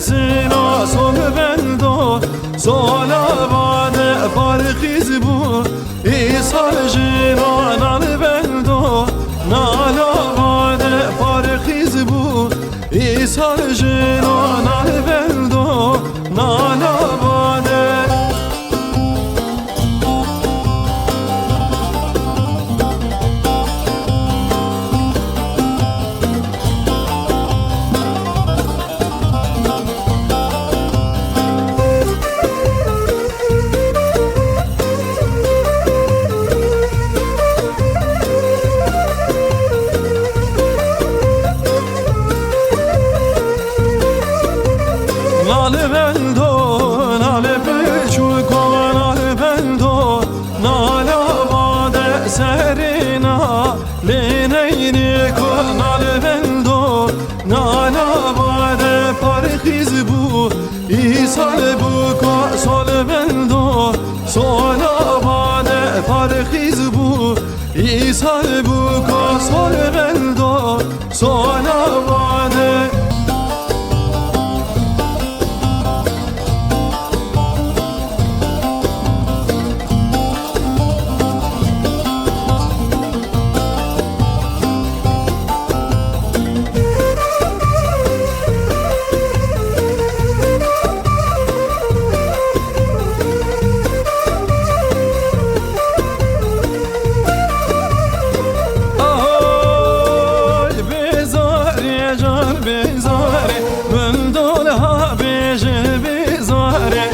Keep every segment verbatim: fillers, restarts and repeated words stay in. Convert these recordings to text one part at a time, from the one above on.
Zina sol bendo, sola vade parxiz bû. Îsal jina nal bendo, nala vade parxiz bû. Îsal jina nal bendo, nala vade. Nal bendo, nal piçûko, nal bendo, nala vade serê na. Lê neynê ku nal bendo, nala vade parxiz bû. Îsal bû ku sol bendo, sola vade parxiz bû. Îsal bû ku sol bendo, sola vade. Ahoy, bêzarê can bêzarê, gundol ha bêjin bêzarê.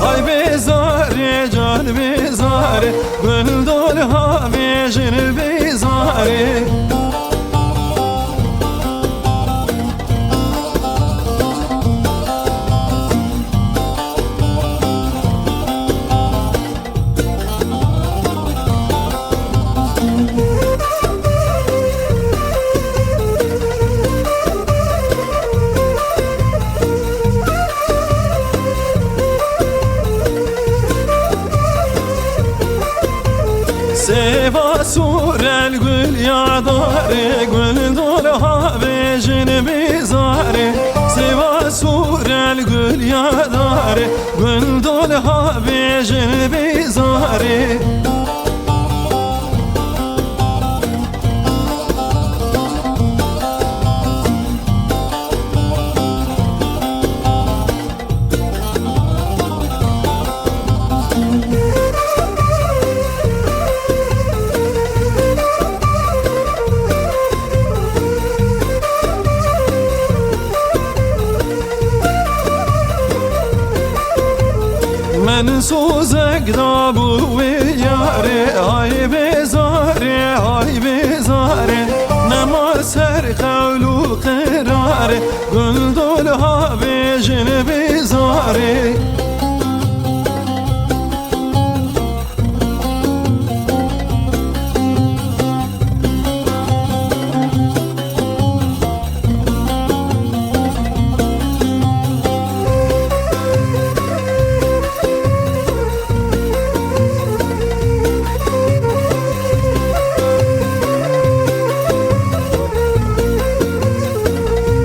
Ay bêzarê can bêzarê, gundol ha bêjin bêzarê. Sêva sûrel gul ya darê, gul dol ha bêjin bêzarê. Sêva sûrel gul ya darê, gul dol ha bêjin bêzarê. Min sozek dabû wê yarê, ay bêzarê, ay bêzarê. Nema ser qewl û qirarê, gundol ha bêjin bêzarê.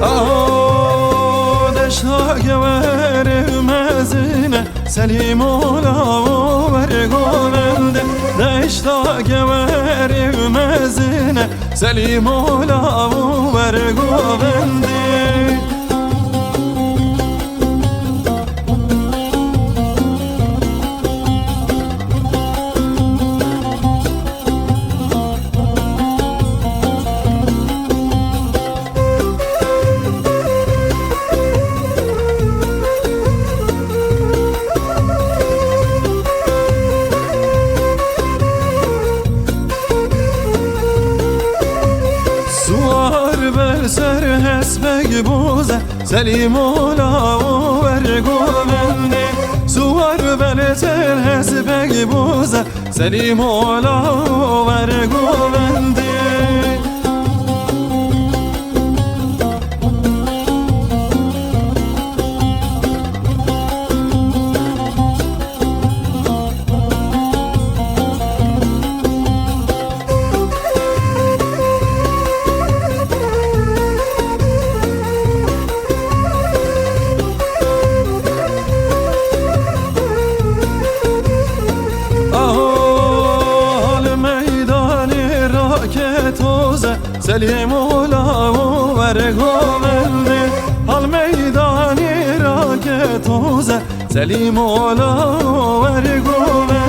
Aho deşta gewerê mezin e, Selîm ola û wer govende. Deşta gewerê mezin e, Selîm ola û wer govende. Suwar ber ser hesbek boze, Selîm ola û wer govende. Suwar ber ser hesbek boze, Selîm ola û wer govende. Selîm ola û werê govendê, hal meydanê rake toze. Selîm ola û werê govendê.